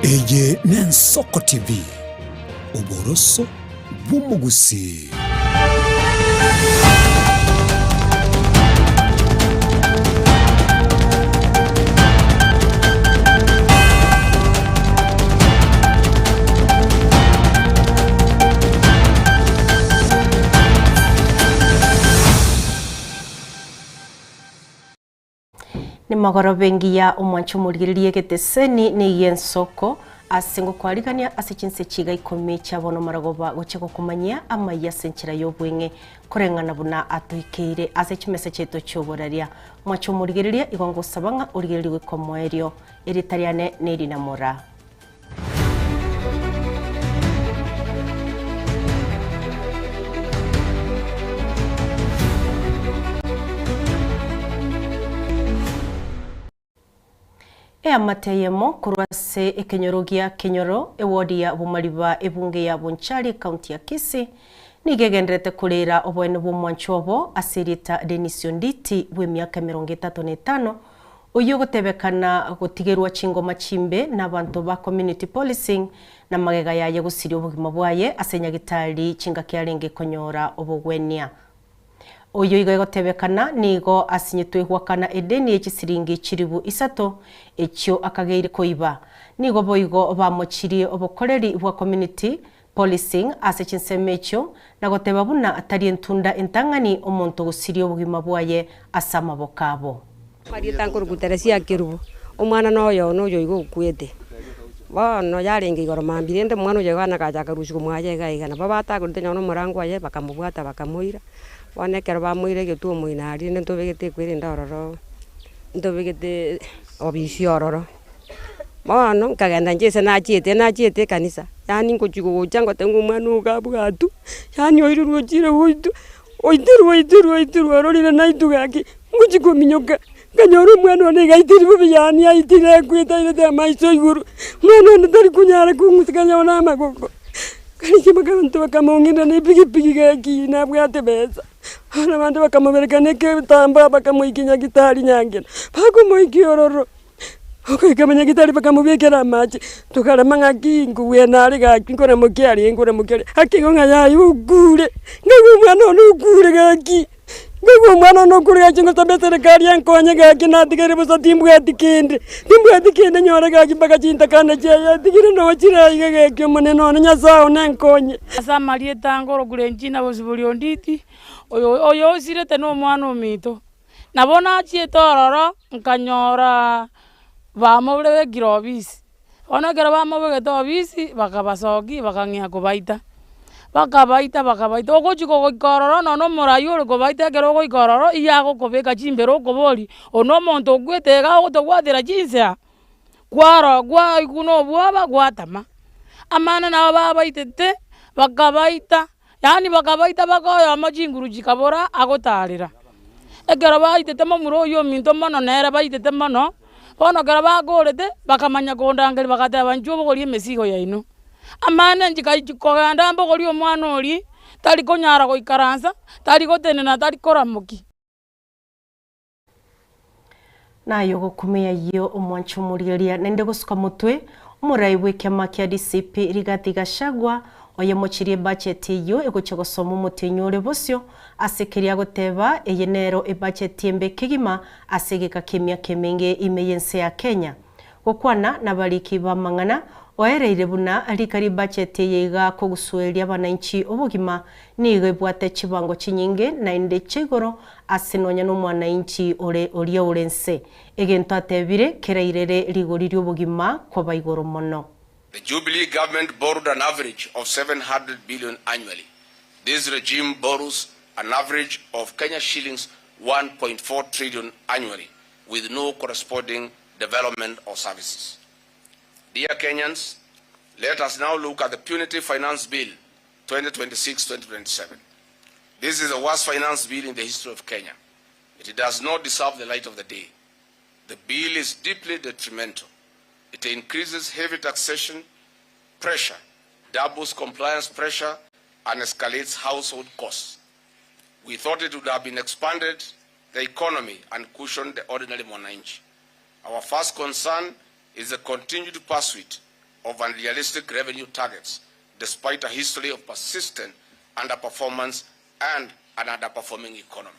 Eye n'Ensoko TV, oboroso bw'omogusii. Nimogorobe engiya omwanche omorigereria egeteseni neiyo ensoko ase ngokwarigania ase chinse chiga ikomi chia bono marogoba gochia gokomanyia amaiyo ase enchera y'obweng'e koreng'ana buna atoikeire ase chimesa chiaito chi'oboraria. Mwanche omorigereria igo ngosaba ng'a origererie goika omoerio. Erieta riane nerinamora. Eamate eyemo korwa ase ekenyoro gia Kenyoro, ewodi ya Bomariba, ebunge ya Bonchari, ekaunti ya Kisii, nigo egendererete koreera oboene bw'omwanchwa obo ase erieta Dennis Onditi bw'emiaka emerongo etato na etano, Oyio ogotebekana gotigerwa chingoma chimbe nabanto ba community policing na magega yaye gosiria obogima bwaye ase nyagitari chingaki arenge konyora obogwenia. Oyio igo egotebekana nigo asinyetwe goakana edeni ye chisiringi chiribu isato echio akageire koiba. Nigo boigo bamochirie obokoreri bwa community policing ase chinsemo echio na goteba buna tari entunda entang'ani omonto gosiria obogima bwaye ase amaboko abo. Marieta nkoruku Teresia Kerubo, omwana noyo one oyo iga okwete. Bono yarenge igoro mambia rende omwana oyo iga agacha akarusiwa mwaye iga iga. Nabo batagorete nonye na omorango oye bakamobwata bakamoira, bono ekero bamoira egetuo omoino aria rende ntobegete ekwerende ororo, ntobegete obisi ororo. Bono nkagenda inche ase nachiete, nachiete ekanisa, yaani ngochia gocha ngoteba ng'a omwana oyo iga abwatwe, yaani oirurwe ochire goitwa, oitirwe oitirwe oitirwe ororire naitwe gaki, ngochia kominyoka, nkanyora omwana one iga aitiri bobe yaani aitire akwete airete amaiso igoro, omwana one tari konyara kong'useka nonye na amagoko, nkarisia abanto bakamong'ina na epikipiki gaki nabwate besa. Bono abande bakamobereka na egetambaa bakamoikia nyagitari nyangena, bakomoikia ororo. Ogoika abanyagitari bakamobekera amache, tokarema ng'aki nkogwena are gaki nkoramokia are nkoramokia are, akeigo ng'a yaya okure, nkaigwa omwana one okure gaki, nkaigwa omwana one okure gaki ngosabe eserekari enkonye gaki natigaire bosa timbwati kende, timbwati kende nyore gaki mpaka chintakana chiaye atigire noo chire iga gaki omonene one Nyasaye one nkonye. Ase amarieta ange orokurenchina bosibori onditi, oyo oyo osirete na omwana ominto. Nabo nachiete ororo, nkanyora bamobekire obisi, bono ekero bamobegete obisi, bakabasokia bakang'ea kobaita, bakabaita bakabaita, ogochia goika ororo nonye na omorai ore kobaita ekero ogoika ororo, iga agokobeka chimbero okoboria, oyo na omonto okwete iga agotobwatera chinsa? Kwarora kwaigwa na obwoba gwatama. Amana nabo babaitete, bakabaita. Yaani bakabaita baka oyomo chinguru chikabora agotaarera. Ekero baitete momura oyio ominto mono nere baitete mono, bono ekero bakorete, bakamanya kondangeria bagateba inchuo bogoria emesigo yaino. Amaene nchikaichi kogenda mbogorie omwana oria, tari konyara goikaransa, tari gotenena, tari koramokia. Naye ogokumia ayio omwanche omorigereria naende gosuka motwe, omorai bw'ekiama kia DCP Rigathi Gachagua oyemochirie ebacheti eyio egochia gosoma omotienyi ore bosio ase keria agoteba eye nero ebacheti embe kegima ase egeka ki'emiaka emenge ime y'ense ya Kenya. Gokwana nabariki b'amang'ana, oereire buna rika ribacheti eye iga kogusueria abanainchi obogima nigo ebwate chibango chinyinge naende chiaigoro ase nonya nomwanainchi ore oria ore nse. Egento atebire kerairere rigori ri'obogima koba igoro mono. The Jubilee government borrowed an average of 700 billion annually. This regime borrows an average of Kenya shillings 1.4 trillion annually with no corresponding development or services. Dear Kenyans, let us now look at the punitive finance bill 2026-2027. This is the worst finance bill in the history of Kenya. It does not deserve the light of the day. The bill is deeply detrimental. It increases heavy taxation pressure, doubles compliance pressure, and escalates household costs. We thought it would have been expanded the economy and cushioned the ordinary mwananchi. Our first concern is the continued pursuit of unrealistic revenue targets despite a history of persistent underperformance and an underperforming economy.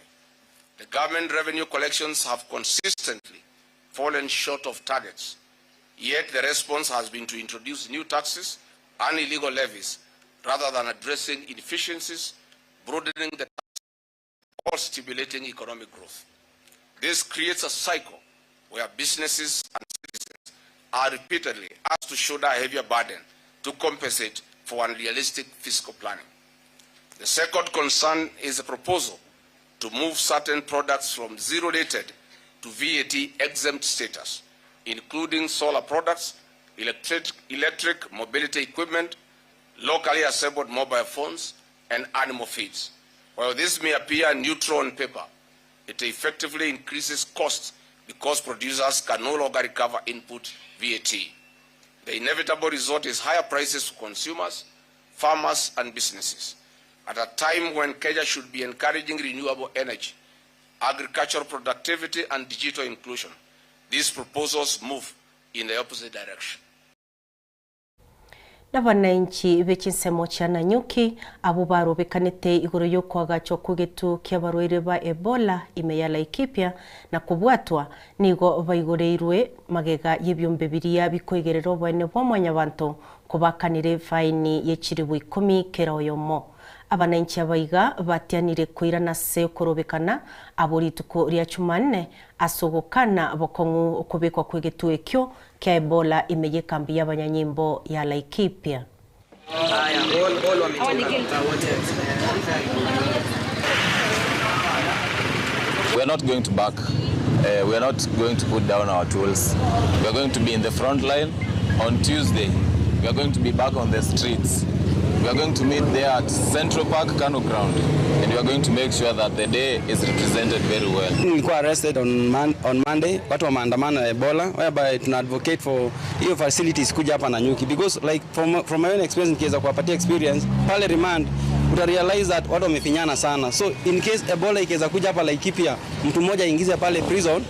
The government revenue collections have consistently fallen short of targets. Yet the response has been to introduce new taxes and illegal levies rather than addressing inefficiencies, broadening the tax or stimulating economic growth. This creates a cycle where businesses and citizens are repeatedly asked to shoulder a heavier burden to compensate for unrealistic fiscal planning. The second concern is a proposal to move certain products from zero-rated to VAT exempt status, including solar products, electric, electric mobility equipment, locally assembled mobile phones, and animal feeds. While this may appear neutral on paper, it effectively increases costs because producers can no longer recover input VAT. The inevitable result is higher prices for consumers, farmers, and businesses. At a time when Kenya should be encouraging renewable energy, agricultural productivity, and digital inclusion, these proposals move in the opposite direction. Nabananchi be chinsemo chia Nanyuki abwo barobekanete igoro y'okoagachwa kw'egetuo ki'abarwaire ba Ebola ime ya Laikipia na kobwatwa nigo baigoreirwe magega y'ebiombe biria bikoigerera oboene bwa mwanyabanto kobakanire efaini ye chilibu ikomi kera oyomo. Abananchi aba iga batianire koirana ase okorobekana abwo rituko ria Chumanne ase ogokana bokong'u okobekwa kw'egetuo ekio kia Ebola ime y'ekambi y'abanyanyimbo ya Laikipia. We are not going to back. Uh, we are not going to put down our tools. We are going to be in the front line on Tuesday. We are going to be back on the streets. We are going to meet there at Central Park, Kano Ground, and we are going to make sure that the day is represented very well. Nilikuwa arrested on, man, on Monday, watu wa maandamano ya Ebola whereby tuna advocate for hiyo facilities kuja hapa Nanyuki because like from, from my own experience nikiweza kuwapatia experience pale remand uta realize that watu wamefinyana sana, so in case Ebola ikiweza kuja hapa Laikipia, mtu mmoja aingize pale prison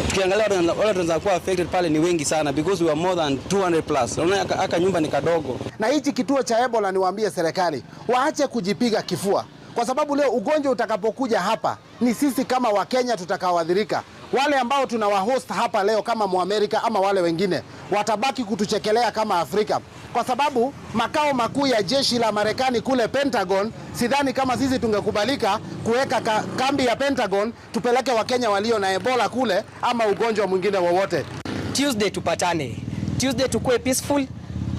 tukiangalia wale tunaweza kuwa affected pale ni wengi sana because we are more than 200 plus. Unaona aka nyumba ni kadogo. Na hichi kituo cha Ebola niwaambie serikali waache kujipiga kifua, kwa sababu leo ugonjwa utakapokuja hapa ni sisi kama Wakenya tutakaoadhirika. Wale ambao tunawahost hapa leo kama Muamerika ama wale wengine watabaki kutuchekelea kama Afrika, kwa sababu makao makuu ya jeshi la Marekani kule Pentagon, sidhani kama sisi tungekubalika kuweka ka, kambi ya Pentagon tupeleke Wakenya walio na Ebola kule ama ugonjwa mwingine wowote. Tuesday tupatane, Tuesday tukue peaceful,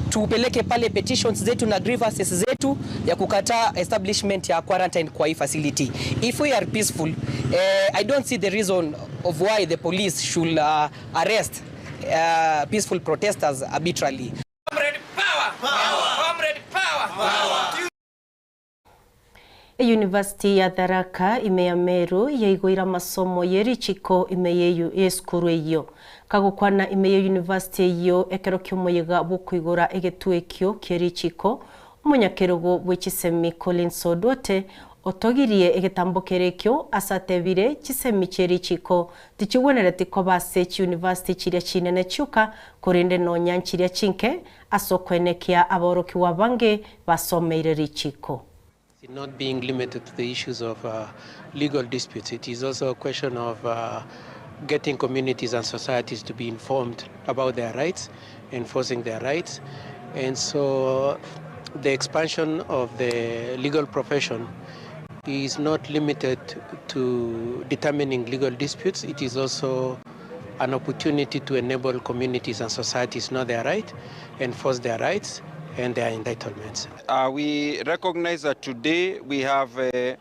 tupeleke pale petitions zetu na grievances zetu ya kukataa establishment ya quarantine kwa hii facility. If we are peaceful, eh, I don't see the reason of why the police should arrest peaceful protesters arbitrarily. Eyunivasiti ya Tharaka ime ya Meru yaigoire amasomo ye richiko ime y'esukuru eyio. Kagokwana ime y'eyunivasiti eyio ekero ki'omoyega bw'okoigora egetuo ekio kie richiko, omonyakerogo bwe chisemi Collins Odote otogirie egetambo kere ekio ase atebire chisemi chie richiko tichigwenereti koba ase chiyunivasiti chiria chinene chioka korende nonya nchiria chinke ase okoenekia aborokigwa abange basomeire richiko. Not being limited to the issues of legal disputes, it is also a question of getting communities and societies to be informed about their rights, enforcing their rights. And so the expansion of the legal profession is not limited to determining legal disputes. It is also an opportunity to enable communities and societies know their right, enforce their rights and their entitlements. We recognize that today we have a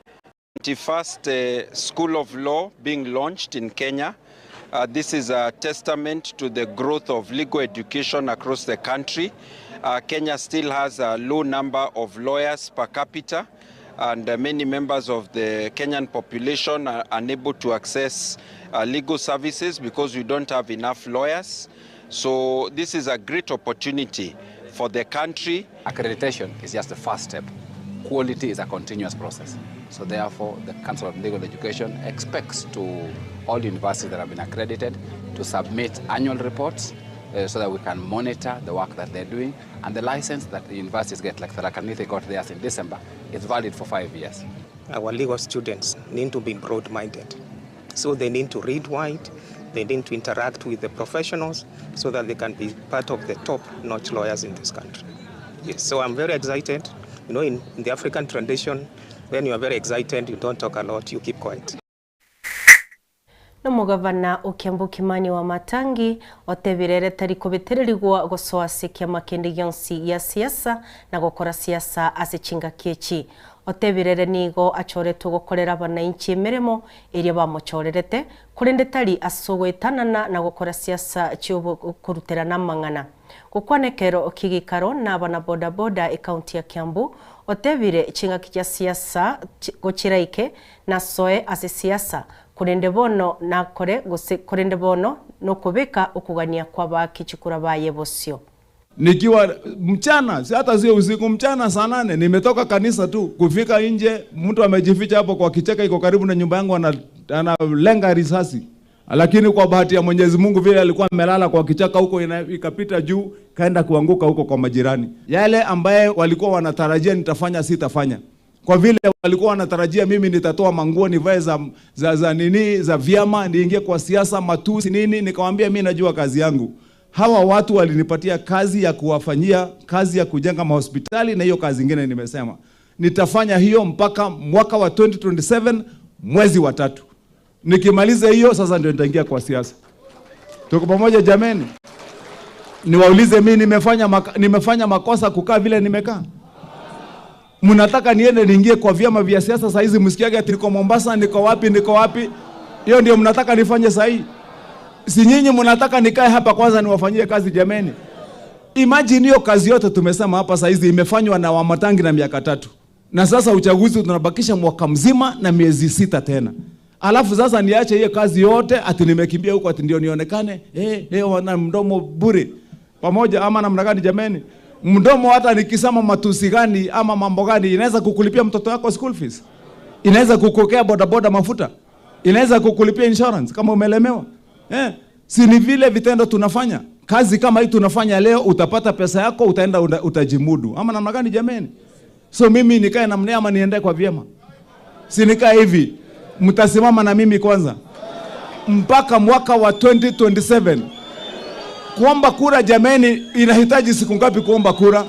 21st School of Law being launched in Kenya. This is a testament to the growth of legal education across the country. Kenya still has a low number of lawyers per capita, and many members of the Kenyan population are unable to access legal services because we don't have enough lawyers. So this is a great opportunity for the country. Accreditation is just the first step. Quality is a continuous process. So therefore, the Council of Legal Education expects to all universities that have been accredited to submit annual reports so that we can monitor the work that they're doing and the license that the universities get, like Tharaka Nithi got theirs in December, is valid for 5 years. Our legal students need to be broad-minded. So they need to read wide, they need to interact with the professionals so that they can be part of the top-notch lawyers in this country. Yes, so I'm very excited. You know, in, in the African tradition, when you are very excited, you don't talk a lot, you keep quiet. Nomogavana o Kiambu Kimani Wamatangi otebire ere tari kobetererigwa gosoa ase ekiama kende gionsi gia siasa na gokora siasa ase chingaki echi. Otebire ere nigo achoretwe gokorera abanainchi emeremo eria bamochorerete, korende tari ase ogoetanana na gokora siasa chi'okoruterana amang'ana. Gokwana ekero ki'geikaro nabana boda boda ekaunti ya Kiambu, otebire chingaki chia siasa gochiraike nasoe ase siasa, korende bono nakore gose korende bono nokobeka okogania kw'abaaki chikura baye bosio. Nikiwa mchana, si hata sio usiku, mchana saa nane nimetoka kanisa tu, kufika nje, mtu amejificha hapo kwa kichaka iko karibu na nyumba yangu, analenga risasi. Lakini kwa bahati ya Mwenyezi Mungu vile alikuwa amelala kwa kichaka huko, ikapita juu kaenda kuanguka huko kwa majirani. Yale ambaye walikuwa wanatarajia nitafanya sitafanya. Kwa vile walikuwa wanatarajia mimi nitatoa manguo nivae za, za, za nini za vyama niingie kwa siasa matusi nini, nikamwambia mimi najua kazi yangu. Hawa watu walinipatia kazi ya kuwafanyia kazi ya kujenga mahospitali na hiyo kazi ingine nimesema nitafanya hiyo mpaka mwaka wa 2027 mwezi wa tatu. Nikimaliza hiyo sasa ndio nitaingia kwa siasa. Tuko pamoja jameni? Niwaulize mimi nimefanya, maka, nimefanya makosa kukaa vile nimekaa? Mnataka niende niingie kwa vyama vya siasa saa hizi msikiage ati niko Mombasa, niko wapi, niko wapi? Hiyo ndio mnataka nifanye saa hii? Si nyinyi mnataka nikae hapa kwanza niwafanyie kazi jameni? Imagine hiyo kazi yote tumesema hapa saa hizi imefanywa na Wamatangi na miaka tatu, na sasa uchaguzi tunabakisha mwaka mzima na miezi sita tena. Alafu sasa niache hiyo kazi yote ati nimekimbia huko ati ndio nionekane eh, eh, wana mdomo bure pamoja ama namna gani jameni? Mdomo hata nikisema matusi gani ama mambo gani inaweza kukulipia mtoto wako school fees, inaweza kukokea bodaboda mafuta, inaweza kukulipia insurance kama umelemewa eh. Si ni vile vitendo tunafanya kazi kama hii tunafanya leo, utapata pesa yako, utaenda utajimudu ama namna gani jameni? So mimi nikae namna ama niende kwa vyema? Si nikae hivi, mtasimama na mimi kwanza mpaka mwaka wa 2027. Kuomba kura jameni, inahitaji siku ngapi kuomba kura?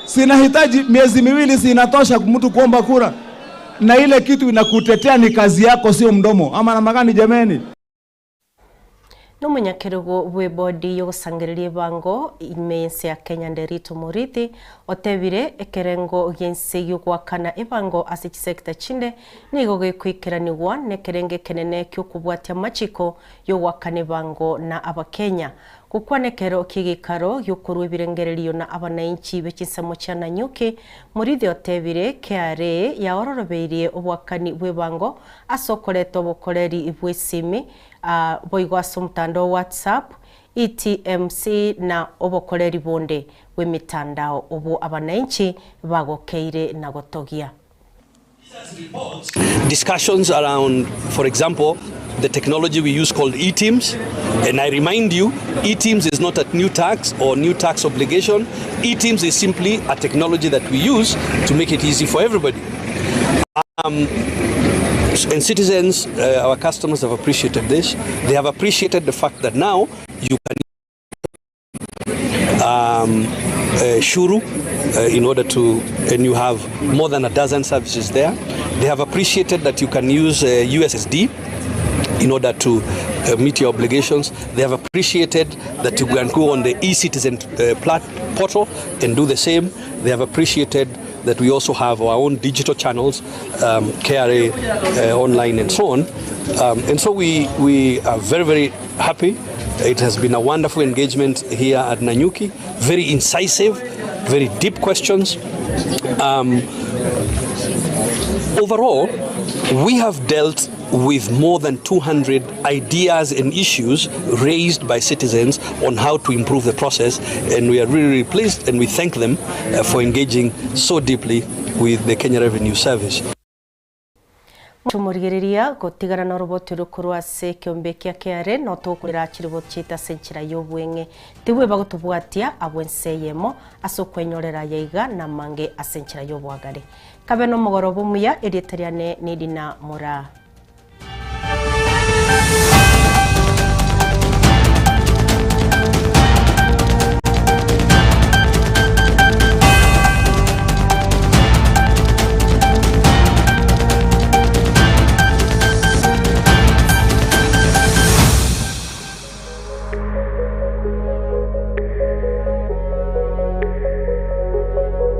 Sinahitaji miezi miwili, si inatosha mtu kuomba kura? Na ile kitu inakutetea ni kazi yako, sio mdomo, ama namna gani jameni? Nomonyakerogo bw'ebodi y'ogosangereria ebango ime y'ense ya Kenya Nderitu Muriithi otebire ekerengo gi'ense gi'ogoakana ebango ase chisecta chinde nigo gekoikeranigwa nekerengo ekenene ki'okobwatia amachiko y'ogoakana ebango na Abakenya. Gokwana ekero ki'egeikaro gi'okorua ebirengererio na abanainchi be chinsemo chia Nanyuki, Muriithi otebire KRA yaororobeirie oboakani bw'ebango ase okoreta obokoreri bw'esimi Boigo ase omotandao o WhatsApp, ETMC na obokoreri bonde bw'emetandao obwo abanainchi bagokeire na gotogia. Discussions around, for example, the technology we use called eTIMS. And I remind you, eTIMS is not a new tax or new tax obligation. eTIMS is simply a technology that we use to make it easy for everybody. Um, and citizens, uh, our customers have appreciated this. They have appreciated the fact that now you can um, uh, Shuru uh, in order to, and you have more than a dozen services there. They have appreciated that you can use uh, USSD in order to uh, meet your obligations. They have appreciated that you can go on the e-citizen uh, plat- portal and do the same. They have appreciated that we also have our own digital channels, um, KRA uh, online and so on. Um, and so we, we are very, very happy. It has been a wonderful engagement here at Nanyuki, very incisive, very deep questions. Um, overall, we have dealt with more than 200 ideas and issues raised by citizens on how to improve the process and we are really, really pleased and we thank them uh, for engaging so deeply with the Kenya Revenue Service. Tumorigereria gotigana noroboti oro korwa ase ekeombe ekia kiare, notokorera chiroboti chiaito ase enchera y'obweng'e. Tibweba gotobwatia abwo ense eyemo ase okwenyorera ayaiga namange ase enchera y'oboagare. Kabe nomogoroba omuya, erieta riane nedina Moraa.